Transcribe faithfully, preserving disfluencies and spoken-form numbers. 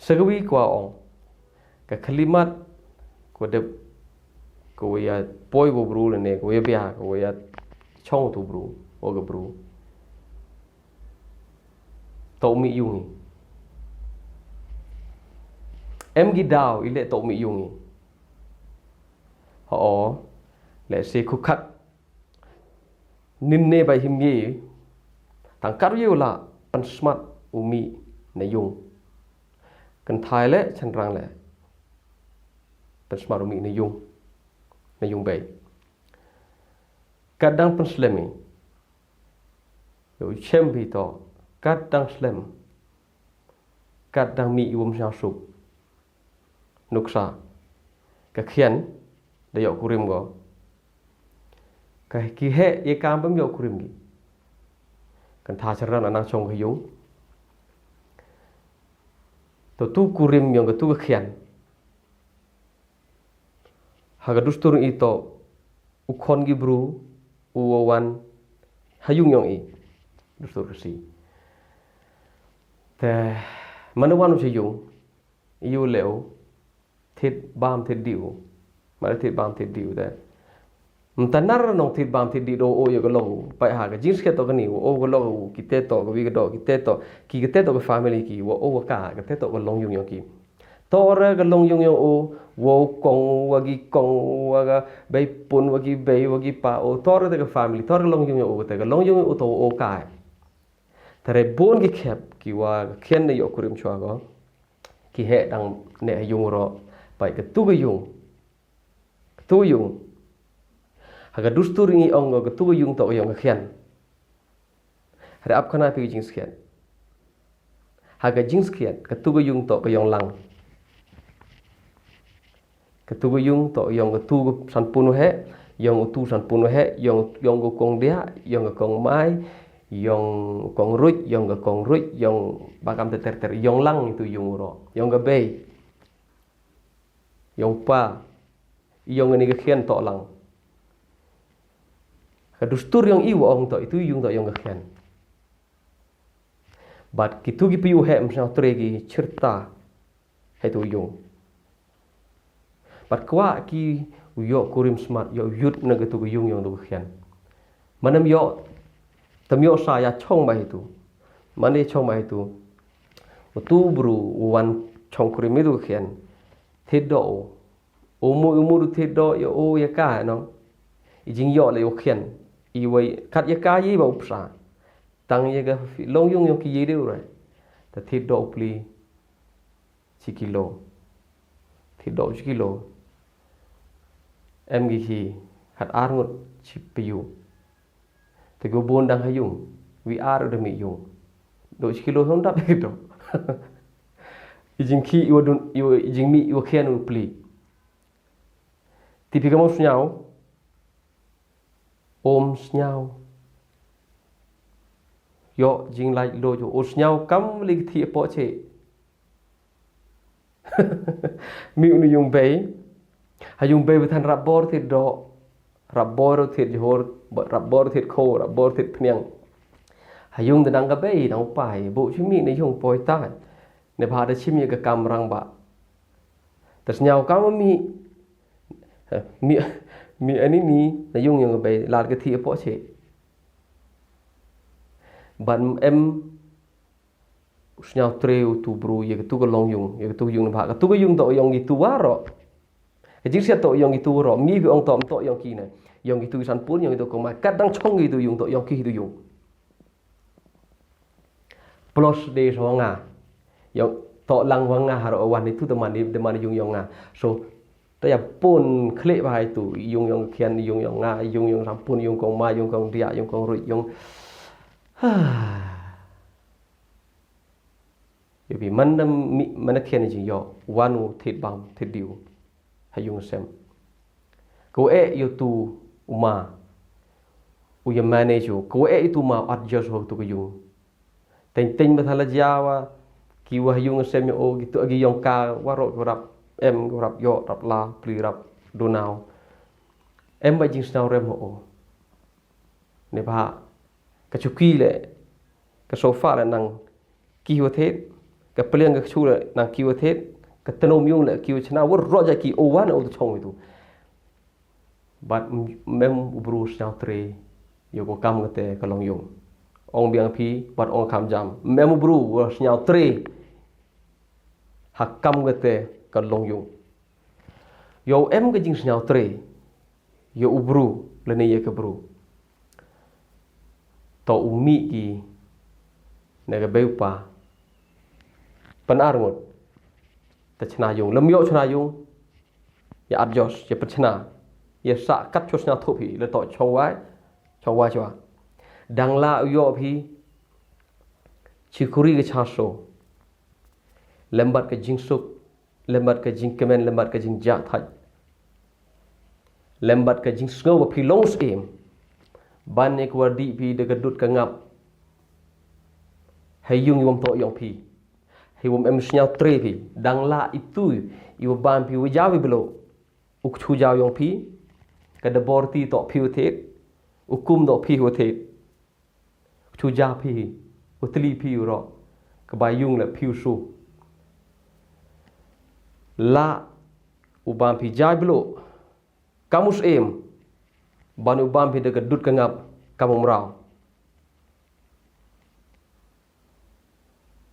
Sa kawi kwah ong, ka khyllipmat ka dep, ka wa ïa poi wa bru lane ka wa ïa bia, ka wa ïa chong tu bru, wa ka bru. Toh mih yung i. Em ki daw i leh toh mih yung i. Ho, leh se khu khat. Nin ne bai him ye. Tang kar ye u la pynsmat u mih na yung. Kynthai le chynrang le pynsmat u mih na yung. Na yung bei. Kat dang pynslem i. Yow chem bi to. Kat dang slem. Kat dang mih i wom sñiaw suk. Nuksa. Ka khian da yoh kurim ko. Ka ki heh ye kam bam yoh kurim ki. Kynthai chynrang nang chong ka yung. To tu kurim yong ka tu ka khian. Ha ka dustur i to u khon ki bru u wa wan ha yung yong i. Dustur ka si. Te mane wan u cha yung. Yu leu. Thit bam thit diu. Mane thit bam thit diu te. Mtanar nong thit bam thit diu do o yo ka long. Pai ha ka jingskhet to ka ni o ka long u kite to ka wi ka do kite to ki kite to ka family ki wa o wa ka kite to ka long yung yong ki. Tor ka long yung yung u, wow kong wa gi kong wa ga bei pun wa gi bei wa gi pa u, tor te ka family, tor ka long yung yung u, te ka long yung u to u kai. Tare bun ki khep ki wa khian ne yoh kurim chwa ko. Ki heh dang ne yung ro, pai ka tu ka yung. Ka tu yung. Ha ka dustur ngi ong ko ka tu ka yung to ka yong ka khian. Hare ap khana phi ka jingskhiat. Ha ka jingskhiat, ka tu ka yung to ka yong lang. Ka tu ka yung to yong ka tu ka sanpun u he, yong u tu sanpun u he, yong yong ka kong dia, yong ka kong mai, yong kong ruj, yong ka kong ruj, yong bakam ter ter ter, yong lang itu yung ro, yong ka bei. Yong pa, yong ni ka khian to lang. Ka dustur yong i wa ong to itu yung to yong ka khian. Bad kitu ki piu he msnau tre ki chirta he tu yung. Bad kwa ki u yoh kurim smat yoh yut na kitu ki yung yong tu khian. Manam yoh tam yoh sa ya chong ba hitu. Mane chong ba hitu. U tu bru u wan chong kurim itu khian. Thit do u. U mu u mu du thit do ya u ya ka no. I jing yoh le u khian. I wai kat ya ka yi ba u psa. Tang ya ka fi long yung yung ki yi de u rai. Ta thit do u pli. Chi kilo. Thit do chi kilo. Em gi hi. Hat ar ngut chi piu. Te go bun dang ha yung. Wi ar da mi yung. Do chi kilo hong dap do. I jing ki i wa dun i wa i jing mi i wa khian u pli. Ti pi ka mo sñiaw. Om sñiaw. Yo jing lai lo jo o sñiaw kam li ki thi po che. Mi unu yung bei. Ha yung bei bethan rap bor thit do. Rap bor thit johor, rap bor thit kho, rap bor thit pniang. Ha yung da dang ka bei dang upai, bu chimi ne yung poi ta. Ne ba da chimi ka kam rang ba. Tersñiaw kam mi mi mi ani ni na yung yung bei lad ka thi po che. Ban em sñiaw tre u tu bru ye ka tu ka long yung ye ka tu yung ba ka tu ka yung to yong ki tu wa ro. Ka jing sia to yong ki tu ro mi bi ong to to yong ki ne. Yong ki tu san pun yong ki tu ko ma kat dang chong ki tu yung to yong ki tu yung. Plus de so nga. Yong to lang wa nga haro wan itu teman di teman yung yong nga. So ta ya pun klik ba itu yung yong khian yung yong nga yung yong sampun yung kong ma yung kong dia yung kong ruit yung. Ha. Yo bi man da mi man da khian jing yo wan u thit bam thit diu. Ha yung sem. Ko e yo tu uma. U ya manage u. Ko e itu ma adjust ho tu ko yung. Teng teng ba thala jawa ki wah yung sem yo o gitu agi yong ka waro ko rap em ko rap yo rap la pli rap donau. Em ba jing snau rem ho o. Ne ba ka chuki le ka sofa le nang ki ho thet Ka pliang ka kchu leh nang kiew thied, ka tnum yung leh kiew chna, waroh jait ki u wan u chong itu. Bad mem u bru sñiaw tre ïa ko kam kate ka long yung. Ong biang phi bad ong kham jam, mem u bru wa sñiaw tre ha kam kate ka long yung. Yow em ka jingsñiaw tre ïa u bru lane ïa ka bru, to u mih ki na ka bei u pa. Pynar ngut, ta chna yung, lem yoh chna yung, ïa adjust, ïa pynchna, ïa sah kat chwa sñiaw thup hi, la to chong wai, chong wai chwa. Dang la u yoh phi chi kuri ka cha so, lem bad ka jingsuk, lem bad ka jingkmen, lem bad ka jingjah thait, lem bad ka jingsngew ba phi long syiem. Ban ne kwah dih phi da ka dud ka ngap ha yung iwam to yong phi, ha iwam em sñiaw tre phi. Dang la itu iwa ban phi wa jaw i blo, u kchu jaw yong phi, ka da bor ti to phi u thied, u kum to phi u thied. Kchu jaw phi, u tli phi u ro, ka bai yung leh phi u su. La u ban phi jaw i blo kam u syiem, ban u ban phi da ka dud ka ngap kam u mraw.